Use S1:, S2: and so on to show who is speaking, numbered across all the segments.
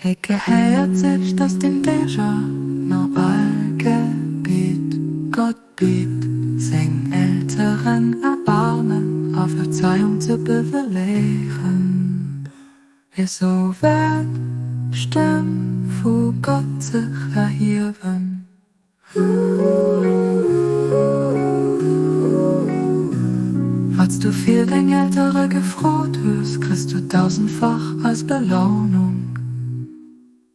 S1: Et gehéiert sech, datt den Dénger no all Gebiet Gott bitt, seng Elteren erbaarmen a Verzeiung ze bewëllegen. Esou wäert d'Stëmm vu Gott sech erhiewen. Wat s du fir deng Eltere gefrot hues, kriss du dausendfach als Belounung.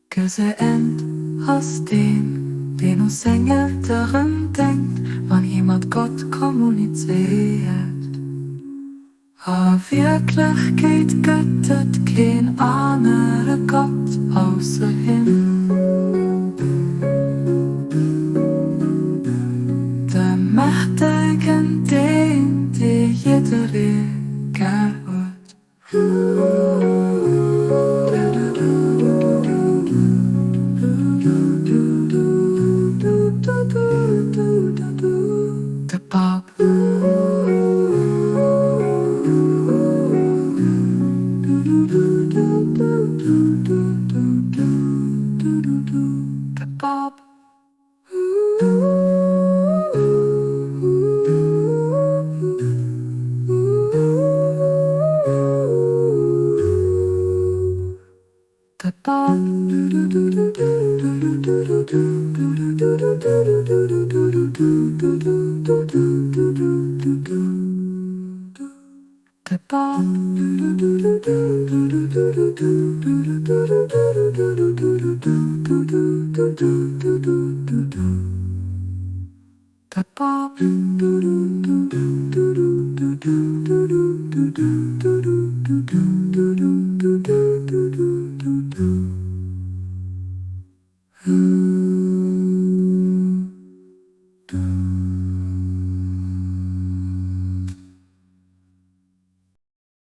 S1: Geseent ass deen, deen u seng Elteren denkt, wann hie mat Gott kommunizéiert. A Wierklechkeet gëtt et keen anere Gott ausser him. De Mächtegen, deen, dee jidderee gär huet. De Papp. De Papp. De Papp. De Papp.